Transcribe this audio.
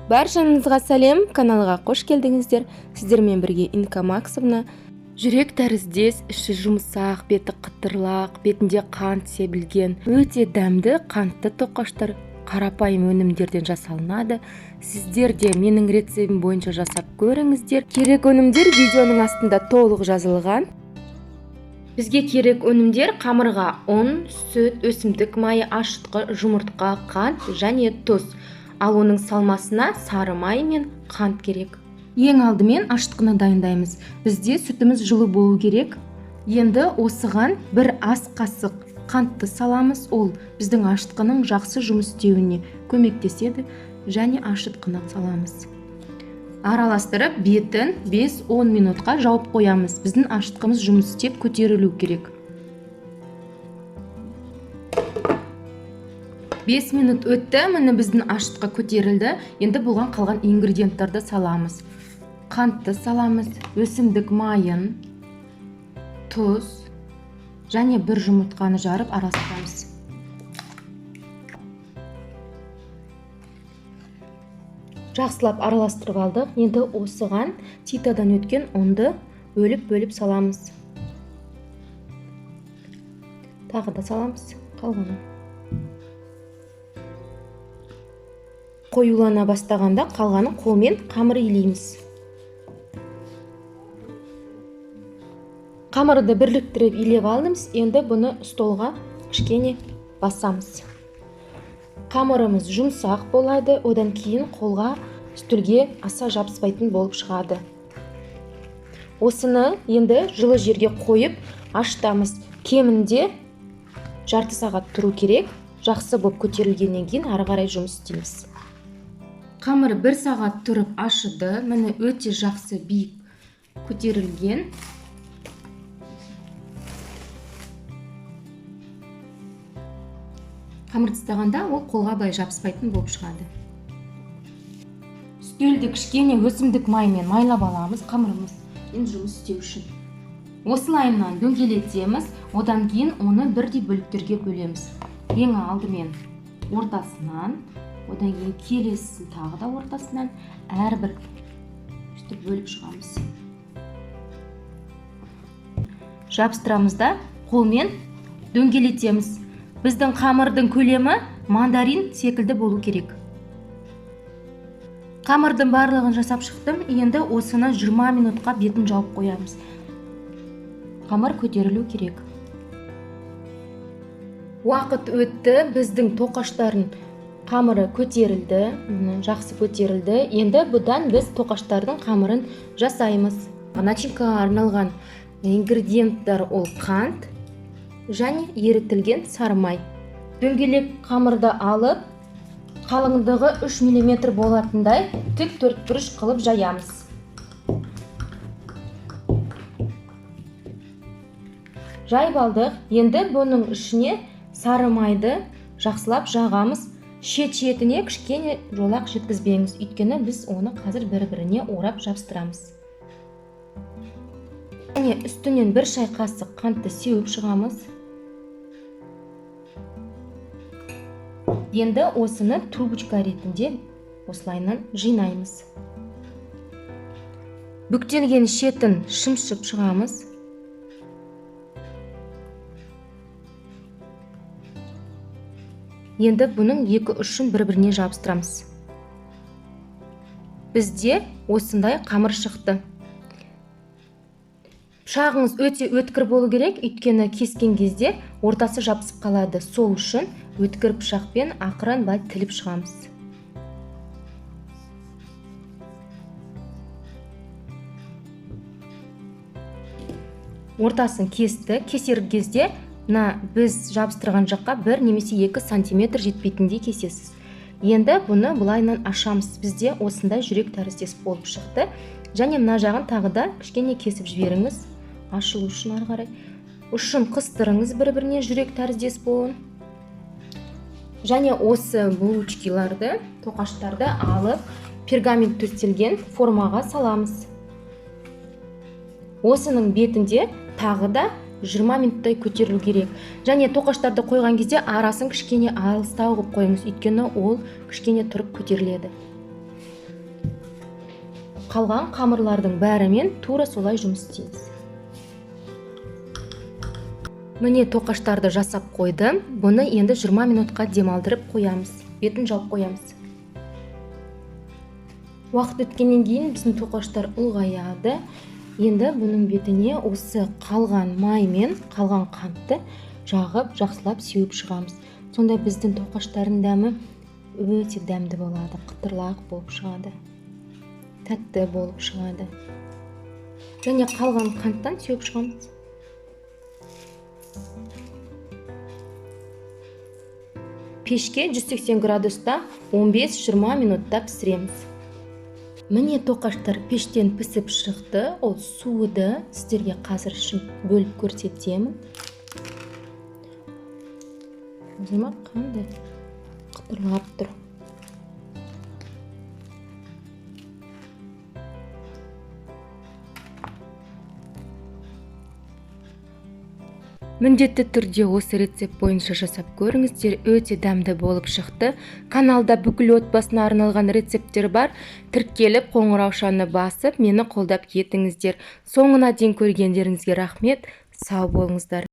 Баршаңызға сәлем, каналға қош келдіңіздер. Сіздермен бірге Инка Максовна. Жүрек тәріздес, іші жұмсақ, беті қытырлақ, бетінде қант себілген өте дәмді қантты тоқаштар қарапайым өнімдерден жасалынады. Сіздер де менің рецептім бойынша жасап көріңіздер. Керек өнімдер видеоның астында толық жазылған. Бізге керек өнімдер: қамырға ұн, сүт, өсімдік майы, ашытқы, жұмыртқа, қант және тұз. Ал оның салмасына сары май мен қант керек. Ең алдымен ашытқыны дайындаймыз. Бізде сүтіміз жылы болу керек. Енді осыған бір ас қасық қантты саламыз. Ол біздің ашытқының жақсы жұмыс істеуіне көмектеседі. Және ашытқыны саламыз. Араластырып, бетін 5-10 минутқа жауып қоямыз. Біздің ашытқымыз жұмыс істеп көтерілу керек. 5 минут өтті, міне біздің ашытқы көтерілді. Енді бұған қалған ингредиенттарды саламыз. Қантты саламыз, өсімдік майын, тұз және бір жұмыртқаны жарып араластырамыз. Жақсылап араластырып алдық. Енді осыған ситодан өткен ұнды бөліп-бөліп саламыз. Тағы да саламыз қалғанын. Қоюлана бастағанда қалғанын қолмен қамыр илейміз. Қамырды бірліктіріп илеп алдымыз. Енді бұны столға кішкене басамыз. Қамырымыз жұмсақ болады, одан кейін қолға, үстелге аса жабыспайтын болып шығады. Осыны енді жылы жерге қойып ашытамыз. Кемінде жарты сағат тұру керек. Жақсы болып көтерілгеннен кейін ары қарай жұмыс істейміз. Қамыр бір сағат тұрып ашыды. Міне, өте жақсы биік көтерілген. Қамырды ұстағанда ол қолға былай жабыспайтын болып шығады. Үстелді кішкене өсімдік майымен майлап аламыз, қамырымыз енді жұмыс істеу үшін. Осылайынан дөңгелетеміз, одан кейін оны бірдей бөліктерге бөлеміз. Ең алдымен ортасынан, одан кейін келесісін тағы да ортасынан әрбір өстіп бөліп шығамыз. Жабыстырамыз да қолмен дөңгелетеміз. Біздің қамырдың көлемі мандарин секілді болу керек. Қамырдың барлығын жасап шықтым. Енді осыны 20 минутқа бетін жауып қоямыз. Қамыр көтерілу керек. Уақыт өтті, біздің тоқаштардың қамыры көтерілді, міне, жақсы көтерілді. Енді бұдан біз тоқаштардың қамырын жасаймыз. Начинкаға арналған ингредиенттер ол қант және ерітілген сары май. Дөңгелек қамырды алып, қалыңдығы 3 миллиметр болатындай тік төртбұрыш қылып жаямыз. Жайып алдық. Енді бұның ішіне сары майды жақсылап жағамыз. Шет-шетіне кішкене жолақ жеткізбеңіз, өйткені біз оны қазір бір-біріне орап жабыстырамыз. Және үстінен бір шай қасық қантты сеуіп шығамыз. Енді осыны трубочка ретінде осылайынан жинаймыз. Бүктелген шетін шымшып шығамыз. Енді бұның екі ұшын бір-біріне жабыстырамыз. Бізде осындай қамыр шықты. Пышағыңыз өте өткір болу керек, өйткені кескен кезде ортасы жабысып қалады. Сол үшін өткір пышақпен ақырын былай тіліп шығамыз. Ортасын кесті. Кесер кезде мына біз жабыстырған жаққа 1 немесе 2 сантиметр жетпейтіндей кесесіз. Енді бұны былайынан ашамыз. Бізде осындай жүрек тәріздес болып шықты. Және мына жағын тағы да кішкене кесіп жіберіңіз. Ашылу үшін ары қарай. Ұшын қыстырыңыз бір-біріне жүрек тәріздес болуын. Және осы булочкиларды, тоқаштарды алып, пергамент төселген формаға саламыз. Осының бетінде тағы да 20 минуттай көтерілу керек. Және тоқаштарды қойған кезде арасын кішкене алыстау қылып қойыңыз, өйткені ол кішкене тұрып көтеріледі. Қалған қамырлардың бәрімен тура солай жұмыс істейміз. Міне, тоқаштарды жасап қойдым. Бұны енді 20 минутқа демалдырып қоямыз. Бетін жауып қоямыз. Уақыт өткеннен кейін біздің тоқаштар ұлғаяды. Енді бұның бетіне осы қалған май мен қалған қантты жағып, жақсылап сеуіп шығамыз. Сонда біздің тоқаштардың дәмі өте дәмді болады, қытырлақ болып шығады, тәтті болып шығады. Және қалған қанттан сеуіп шығамыз. Пешке 180 градуста 15-20 минутта пісіреміз. Міне, тоқаштар пештен пісіп шықты, ол суыды. Сіздерге қазір ішін бөліп көрсетемін. Көрдіңіздер ма, қандай қытырлап тұр. Міндетті түрде осы рецепт бойынша жасап көріңіздер, өте дәмді болып шықты. Каналда бүкіл отбасына арналған рецепттер бар. Тіркеліп, қоңыраушаны басып, мені қолдап кетіңіздер. Соңына дейін көргендеріңізге рахмет. Сау болыңыздар.